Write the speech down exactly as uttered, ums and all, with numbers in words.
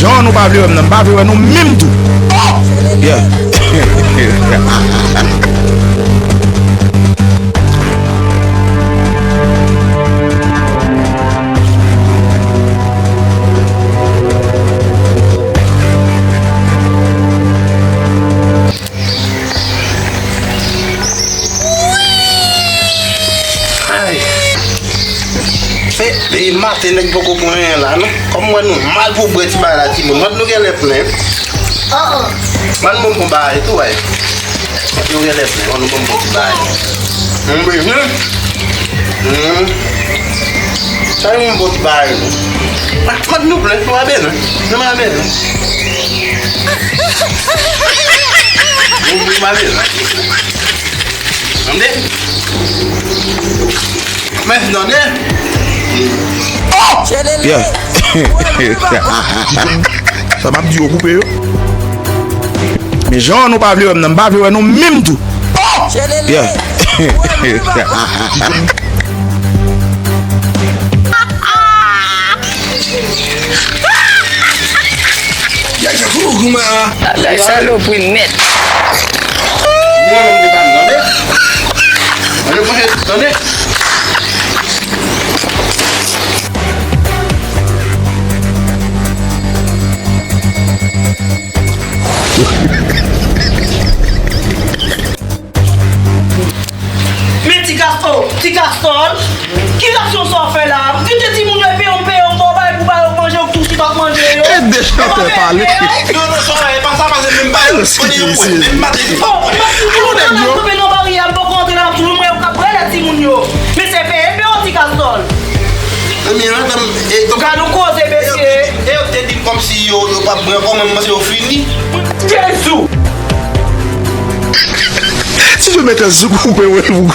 Non, nou pa vle wè m nan, m pa vle wè nou menm tou. Yeah. Ay. E, e maten nèg poko pran anyen la non. Kòm mwen nou mal pou bwè ti bagay la timoun. Mwen nou genlè plen. Mwen bon pou bagay tou wè. Yo genlè plen, mwen nou bon pou ti bagay. Mwen bezwen. Hmm. Sa yon bon ti bagay nou. Mwen nou plen, nou pa bezwen. Nou pa bezwen. Nou, nou pa bezwen. Tande? Men, tande? Oh! Yeah. Sa m ap di yo koupe yo. Men jan nou pa vle wè m nan, m pa vle wè nou menm tou. Oh! Yeah. Bagay salopri nèt. Men ti Kastò, ti Kastòl, ki aksyon sa w fè la? Kite timoun yo epi yon peyi yon bò bay pou ba yo manje, ou tou si pa manje yo. Ede chantè pale. Non, non, sa e pa sa, pase menm pa yo. Kote yo pwen, menm pa te. Oh, men si moun nan ap kanpe nan baryè, m poko antre la, m ap toujou mwen yo k ap rele timoun yo. Men se peye peyi ti Kastòl. Gad yon koze, mesye. E yo te di m kòmsi yo, yo p ap bwè ankò, mwen, m panse yo fini. Jezi! Si yo mete zouk koupe, wi, pou